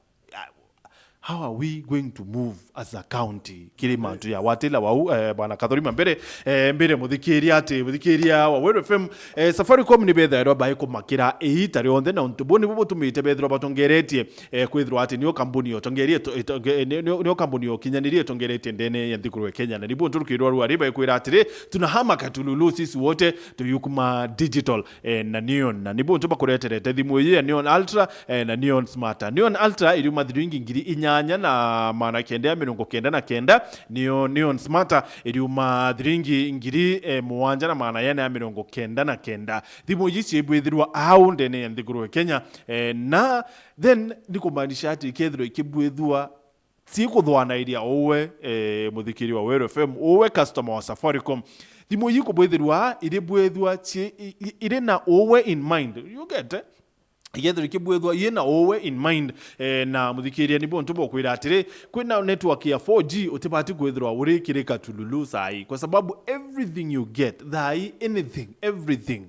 How are we going to move as a county kiri mantu ya watila wau eh, bwana Kathurima mbere eh, mbere muthikiria ati muthikiria wa Weru F M eh, Safaricom ni bethairwa bai kumakira iita rionthe na untu buni bubutumite bethirwa batongeretie eh, kwithirwa ati nio kambuni yotongerie nio kambuni yokinyanirie itongeretie ndene ya nthikuru ya Kenya na nibu nturukirwa rwari bai kwira atiri tunahama katululu sisi wote tuyukuma digital eh, na Neon na nibu ntu bakureterete thimu iyi ya Neon Ultra eh, na Neon Smarter. Neon Ultra iriuma thiringi ngiri inya anya na magana kenda ya mirongo kenda na kenda, nio, nio Smarter iriuma thiringi ngiri, eh, mugwanja na magana yana ya mirongo kenda na kenda. Thimu iji ciibwithirwa au ndene ya nthiguru ya Kenya, eh, na then ni kumaanisha ati ikethirwa ikibwithua cikuthwanairia uwe, eh, muthikiri wa Weru F M, uwe customer wa Safaricom. Thimu iji kubwithirwa iri bwithua ci-, i-, i-, iri na uwe in mind. You get, eh? Igethirwa ikibwithua ii na uwe in mind, eh, na muthikiria ni buntu bukwira atiri, kwina network ya four G utibati kwithirwa uri kiri Katululu sai, kwa sababu everything you get, thai, anything, everything,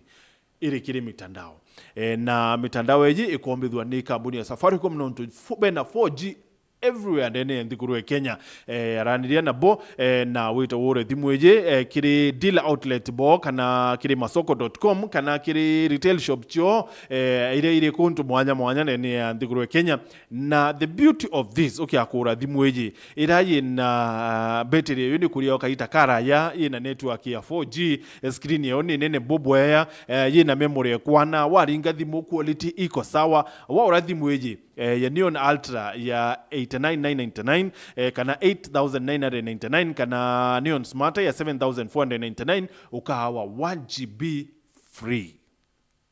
iri kiri mitandao. Eh, na mitandao iji ikombithua ni kambuni ya Safaricom nontu fo-, bena four G everywhere ndene ya nthiguru ya Kenya. Eh, araniria nabo, eh, na wita ugure thimu iji, eh, kiri dealer outlet bo, kana kiri masoko dot com, kana kiri retail shop cio, eh, iria iri kuntu mwanya mwanya ndene ya nthiguru ya Kenya. Na the beauty of this, ukiakura thimu iji, ira yina battery, iyo ni kuria o kaita karaya, yina network ya four G, eh, screen yayo ni nene bubwea, eh, yina memory ekwana, waringa thimu quality iko sawa, waura thimu iji, eh, ya Neon Ultra ya eighty-nine nine ninety-nine, eh, kana eight thousand nine hundred ninety-nine, kana Neon Smarter ya seven thousand four hundred ninety-nine, ukahawa one G B free.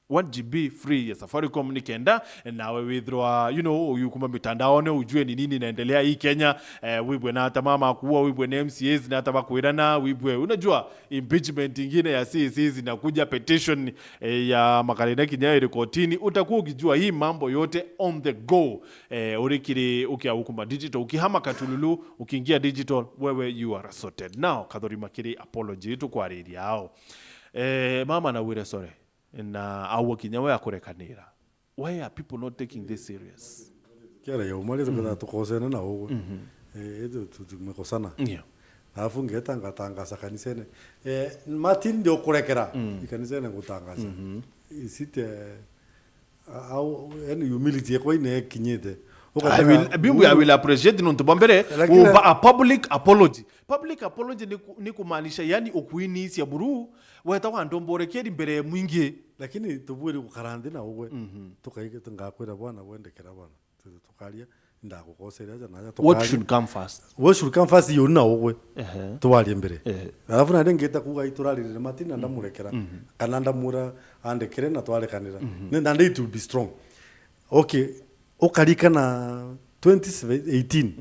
One G B free ya Safaricom ni kenda, eh, nawe withirwa, you know, uyu kuma mitandaone ujue ni nini inaendelea hii Kenya, eh, wibwe na ata mama kuua, wibwe na M C As na ata bakwirana, wibwe, unajua, impeachment ingine ya C E Cs inakuja, petition, eh, ya makarene kinya iri kotini, utakuwa ukijua hii mambo yote on the go. Eh, uri kiri ukia ukuma digital, ukihama Katululu, ukiingia digital, wewe you are sorted. Now, kathurima kiri apology, tukwariria ao. Eh, mama na wire sorry, na aua kinya we akurekanira. Why are people not taking this serious? Kiara ya umwe, tuketha tukosene na ugwe. Eh, itu tu-, tumekosana. Yeah. Alafu ngeta ngatangaza kanisene. Eh, Martin ndio kurekera. Ikanisene ngutangaza. Is it, eh, au, yani humility yako ine kinyite? I will, Bibu, I will appreciate nontu bwa mbere, lakini uba a public apology. Public apology ni ku-, ni kumaanisha, yani, ukuinisia buru, weta wandomborekeri mbere ya mwingi. Lakini tubwiri gukara nthi na ugwe. Tukaige, ngakwira bwana, wendekera bwana. Tu-, tukaria, ndagukosere aja na aja. What should come first? What should come first, yo na ugwe. Ehe. Twarie mbere. Ehe. Alafu nandi ngita kuga iturarire Martin na ndamurekera. Kana ndamwira andekere na twarekanira. Ni, nandi it will be strong. Okay, ukarikana twenty eighteen,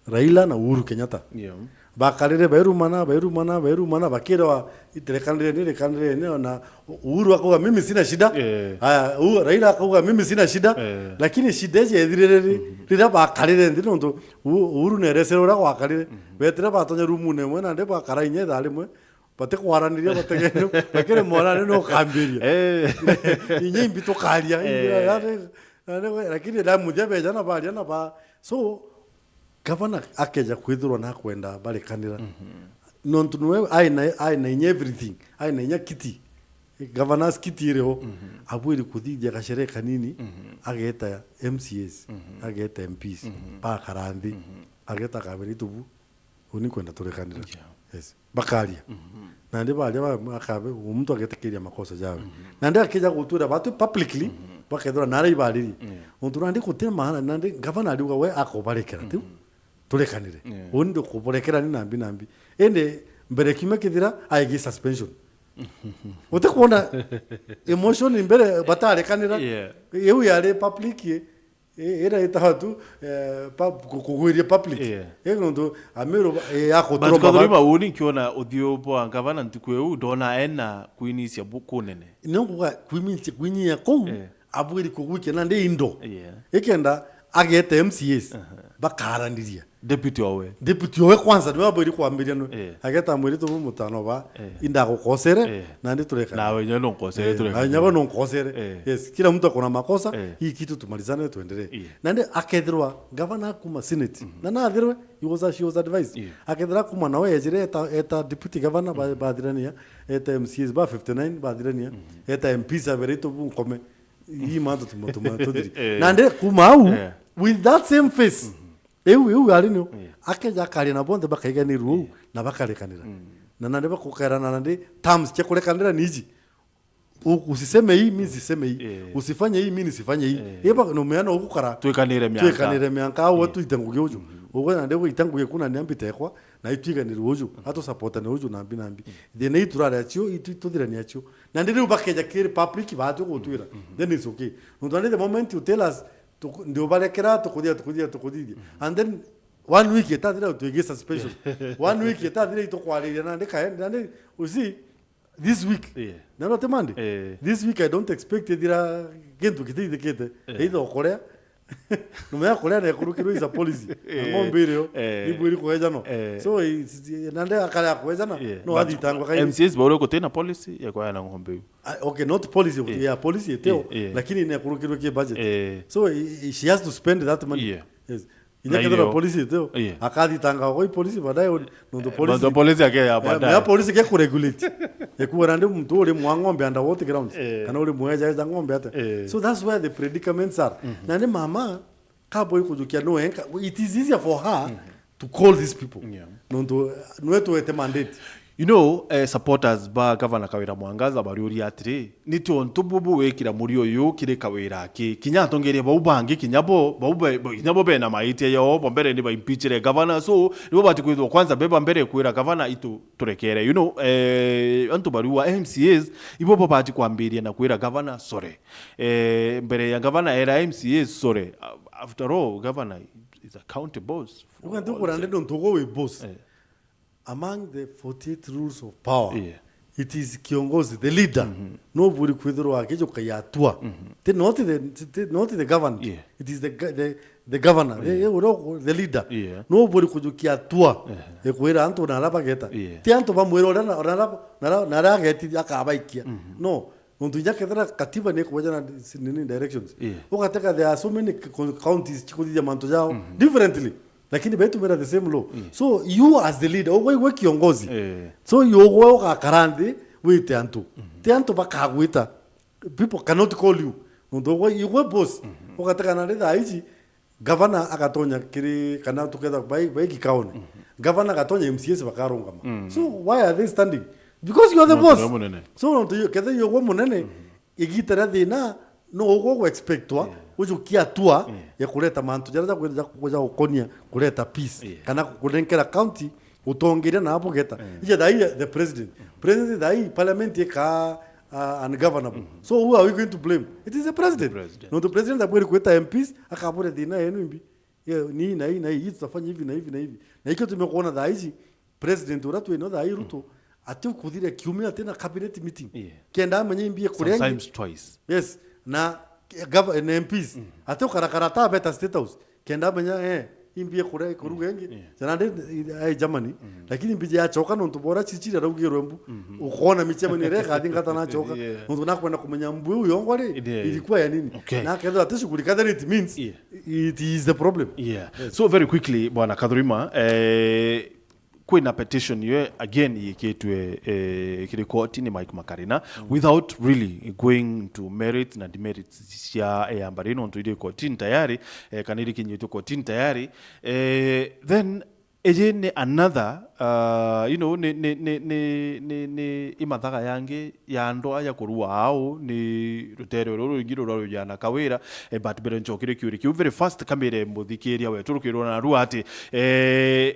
Raila na Uhuru Kenyatta. Yeah. Bakarire bairumana, bairumana, bairumana, bakirwa iterekanire ni, rekanire ni, ona Uhuru akauga, "Mimi sina shida." Eh. Aya, U-, Raila akauga, "Mimi sina shida." Eh. Lakini shida iji ethirire ri-, riria bakarire nthi, nontu U-, Uhuru neresere uria gwakarire. Betire batonya rumune imwe, nandi bakara inya ithaa rimwe, batikwaraniria, bategene, lakini mwanane no ukambiria. Eh. Inya imbi tukaria, imbi, eh, yani, yani, lakini na muthia beja na baria na ba-, so, gavana akeja kwithirwa nakwenda barekanira. Nontu niwe aina, aina inya everything, aina inya kiti. Governor's kiti iriho, abwiri kuthithia gachere kanini, ageta M C As, ageta M Ps, bakara nthi, ageta kabiri tubu, uni kwenda turekanira. Yeah. Yes. Bakaria. Nandi baria ba-, bakabe, muntu agetikiria makosa jawe. Nandi akija gutwira batu publicly, bakethira nari ibaririe. Yeah. Muntu nandi gutira maana, nandi gavana ariuga we akubarekera, tiu? Turekanire. Yeah. Uni ndikuburekera ni nambi nambi. Indi mbere kiumia kithira, aigi suspension. Utikwona emotion mbere batarekanira? Yeah. Iu yari public, i-, ira itawa tu, eh, pub-, ku-, kugwiria public. Yeah. I nontu Amiru, eh, ya kuturoma. But Kathurima, uni nkiona uthiu bwa ngavana ntuku iu, ndona ena kwinisia bu-, kunene. Ni nguga kwinisia, kwinyia kuu, eh, abwiri kugwikia nandi indo. Yeah. Ikenda agete M C As, bakaraniria. Deputy owe. Deputy owe kwanza, niwe abwiri kwambiria no. Eh. Ageta mwiritu bu mutano ba, eh, indagukosere, eh, nandi turekana. Nawe nyo nunkosere, eh, turekana. Nawe nyo nunkosere. Eh. Yes, kila mtu akona makosa, eh, hii kitu tumalizane, tuendelee. Eh. Nandi akethirwa gavana kuma Senate. Na nathirwe, he was, she was advised. Eh. Akethirwa kuma nawe ejire eta, eta deputy governor ba-, bathirania, eta M C As ba fifty-nine bathirania, eta M Ps abere itu bu nkome. Hii mantu tumo-, tumo-, tuthiri. Eh. Nandi kuma au, eh, with that same face, iu, iu ari nio. Yeah. Akeja akaria na bonthe bakaiganirua uu, yeah, na bakarekanira. Mm. Na nandi bakukerana nandi terms cia kurekanira ni iji. U-, usiseme hii, mi nisiseme hii. Eh. Usifanye hii, mi nisifanye hii. Eh. Eba, no meana ugukara. Twikanire mianka. Twikanire mianka, au Eh. watu ita ngugi uju. Mhm. Ugwe nandi ugwita ngugi kuna ni ambite kwa, na itwiganire uju, Mhm. atu supportane uju nambi nambi. Mhm. Thina iturare acio, itu-, tuthirani acio. Nandi riu bakeja kiri public, batu gutwira. Mhm. Then it's okay. Nontu nandi the moment you tell us, tuku-, ndio barekera, tukuthia, tukuthia, tukuthithia. Mhm. And then one week itathira twigi suspension. One week itathira itukwariria nandi kae, nandi, you see, this week. Yeah. Na no te Monday. Eh. This week I don't expect ithira kintu kitithikite. Eh. Either ukuria. Numea kuria na ikurukirwe is a policy. Na Eh. ng'ombe irio. Eh. Ibwiri kueja no. Eh. So, it's, nande akare akueja na. Yeah. No But athitangwa kairi. M C As baure kutina policy ya kwaya na ng'ombe iu. Ah, okay, not policy, Eh. yeah, policy iteo, Eh, eh. lakini ni ikurukirwe ki budget. Eh. So, i-, i-, she has to spend that money. Yeah. Yes. Inya Na kethira irio. Polisi iteo, Yeah. akathitanga kwa polisi baadaye, nontu Eh, polisi. Nontu polisi ake ya Eh, baadaye. ya polisi ke kuregulate. Ekuwa nandi muntu uri mwa ng'ombe under what grounds? Eh. Kana uri mweja eja ng'ombe ate? Eh. So that's where the predicaments are. Mhm. Nandi mama, kabo ikujukia no enka, it is easier for her Mhm. to call these people. Yeah. Nontu, nwe tuete mandate. You know, eh, supporters ba Governor Kawira Mwangaza bariuria atiri, ni tiontu bubu wikira muri uyu kiri Kawira aki? Kinya atongeria bau bangi, kinya bo, bau be, bo, kinya bo bena maitia yao, bo mbere ni baimpeachire governor. So, nibo bati kwithwa kwanza beba mbere kwira governor itu turekere. You know, eh, antu bariua M C As, ibo bo bati kwambiria na kwira governor, "Sorry." Eh, mbere ya governor era M C As, "Sorry." After all, governor is a county boss. Uga ntu kurande nontu ugo wi boss. Eh. Among the forty-eight rules of power, Yeah. it is kiongozi, the leader, Mhm. no buri kwithirwa akijukagia atua. Mhm. Ti not the, ti, ti, not the governed. Yeah. It is the, go- the, the governor, the, Yeah. the, the leader. Yeah. No buri kujukia atua, Yeah. ekwira antu na arabageta. Yeah. Ti antu bamwira uria na, na, na, na arageti akabaikia. Mhm. No, nontu inya kethira katiba ni kueja na nini directions. Yeah. Ugateka there are so many co-, counties chikuthithia mantu jao Mhm. differently. Lakini baitumira the same law. Mm. So, you as the leader, ugwe igwe kiongozi. Eh. So, you ugwe ugakara nthi, wite antu. Mhm. Ti antu bakagwita. People cannot call you. Nontu ugwe, igwe boss. Mhm. Ugatekana ri thaa ici, governor agatonya kiri, kana tuketha bai, bai gikaone. Mhm. Governor agatonya M C As bakarungama. Mm. So, why are they standing? Because you are the Nontu boss. Niwe munene. So, nontu yu-, ketha igwe munene, Mhm. igita ria thina, no ugwe ugwexpectwa, Yeah. ujukia atua Yeah. ya kureta mantu jaria ja kwenda ja kuja gukonia kureta peace, Yeah. kana kunenkera county utongeria na abugeta. Yeah. Ija thai the president. President thai parliament ika, uh, ungovernable. Mm-hmm. So who are we going to blame? It is the president. President. Nontu president abwiri kwita M Ps, akabure thina yenu imbi. Yeah, ni na hii na hii, hii tutafanya hivi na hivi na hivi. Na ikio tumekuona thaa hizi, President uria twina thaa hii Ruto, Mm. ati ukuthire kiumia ati na cabinet meeting. Yeah. Kenda amenye imbie kuria ingi. Sometimes twice. Yes. Na gov-, na M Ps. Mm. Ati ukarakara ta beta State House. Kenda amenya, eh, imbie kuria ikuruga ingi. Yeah. Jana ndi, eh, Germany. Mm. Lakini mbije yachoka nontu bora chichira raugirwe mbu. Mm-hmm. Ukona michemani ire kathi ngata nachoka. Yeah. Nontu nakwenda kumenya mbu iu yongwa ri, Yeah. ilikuwa ya nini. Okay. Na kethira ati shughuli kadha it means Yeah. it is the problem. Yeah. Yes. So very quickly, Bwana Kathurima, eh, kwina petition yo again yikitwe, eh, kiri koti ni Mike Makarina, Mm. without really going to merit na demerits cia, eh, yamba ri nontu iri kotini tayari, eh, kana iri kinyitwe kotini tayari, eh, then iji ni another, uh, you know, ni, ni, ni, ni, ni, ni imathaga yangi ya andu aya kurua au, ni rutere ruru rungi rura rujana Kawira, eh, but mbere ncokire kiuri kiu very fast, kamire muthikiria wetu rukirwo narua ati, eh,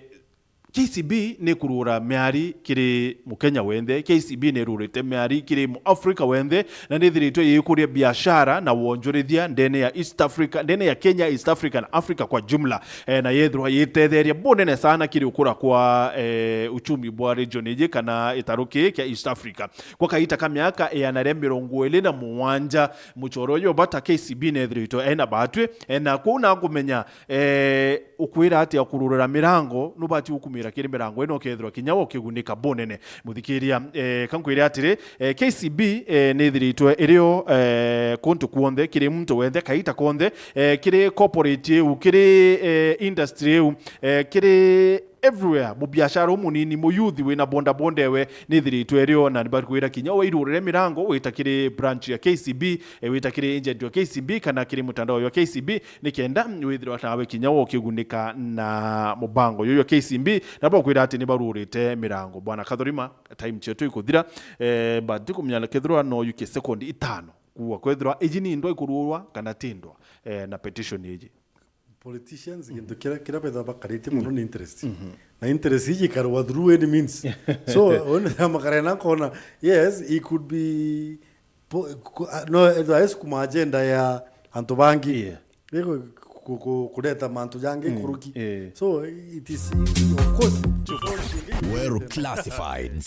K C B ni kurura miari kiri Mukenya wenthe, K C B ni rurite miari kiri Muafrika wenthe, na ni ithiritwe yikuria biashara na wonjorithia ndene ya East Africa, ndene ya Kenya, East Africa na Africa kwa jumla. Eh, na yethirwa yitetheria bunene sana kiri ukura kwa, eh, uchumi bwa region iji kana itaru kii kia East Africa. Kwa kaita ka miaka iana ria mirongo iri na mugwanja, muchoro uyu bata K C B ni ithiritwe ena batwi, eh, na kuu na kumenya, eh, ukwira atia kururira mirango, nubati gukumira kiri mirango ino ukethirwa kinya ukigunika bunene. Muthikiria, eh, kankwire atiri, eh, K C B, eh, ni ithiritwe irio, eh, kuntu kuonthe, kiri muntu wenthe, kaita konthe, eh, kiri corporate iu, kiri, eh, industry iu, eh, kiri everywhere. Mubiashara umunini, muyuthi wina boda boda ewe, nithiritwe rio, na nibakwira kinya wairurire mirango, wita kiri branch ya K C B, e, wita kiri agent wa K C B, kana kiri mutandao wa K C B, nikenda withirwa nawe kinya ukigunika na mubango uyu wa K C B, na bakwira ati nibarurite mirango. Bwana Kathurima, time cietu ikuthira, eh, but ndikumenya kethirwa no yukie second itano. Kuwa kwethirwa iji ni ndwa ikururwa kana ti ndwa, eh, na petition iji. Politicians, gintu kiria, kiria betha bakaritie mono ni interest. Na interest iji ikarwa through any means. So, one makare na kona, yes, it could be po-, ku-, ah, no, ethwa esi kuma agenda ya antu bangi. Yeah. Ego ku-, ku-, kureta mantu jangi kuruki. Eh. So, it is, of course, Weru Classifieds.